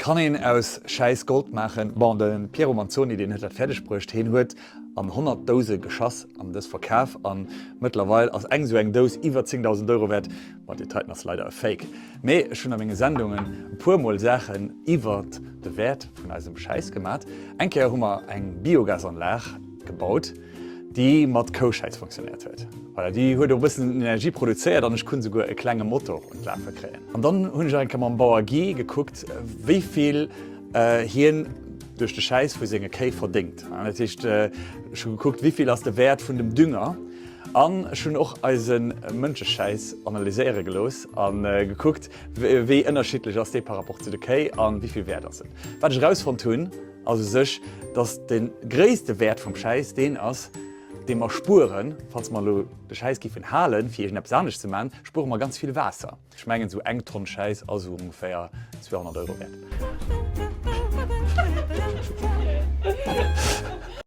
Kann een aus Schäiss Gold maachen? Bon, de Piero Manzoni, deen huet dat fäerdeg bruecht. Heen huet an 100 Douse geschass an dës verkaf an mëttlerweil ass eng sou eng Dous iwwer 10.000 Euro wäert. Ma déi heiten ass leider e Fake. Mee ech hunn a menge Sendungen e puer mol Saachen iwwert de Wäert vun eisem Schäiss gemat. Eng Kéier hu mer eng Biogasanlag gebaut, déi mat Kouschäiss funktionéiert huet. Voilà, déi huet och e bëssen Energie produzéiert an ech konnt souguer e klenge Motor un d'Lafe kréien. An dann hunn ech nach eng Kéier mam Bauer Guy gekuckt, wéi vill hien duerch de Schäiss vu senge Kéi verdéngt. Dat heescht, ech hu gekuckt, wéi vill ass de Wäert vun dem Dünger. An ech hunn och eise Mënscheschäiss analyséiere gelooss a gekuckt, wéi ënnerschiddlech ass dee par rapport zu de Kéi a wéi vill wäert ass en. Wat ech erausfonnt hunn, ass u sech, dass de gréisste Wäert vum Schäiss deen ass, dee mer spueren, falls mer elo de Schäiss géifen halen, fir iergendeppes anescht ze maachen, spuere mer ganz vill Waasser. Ech mengen, esou eng Tonn Schäiss ass esou ongeféier 200 Euro wäert.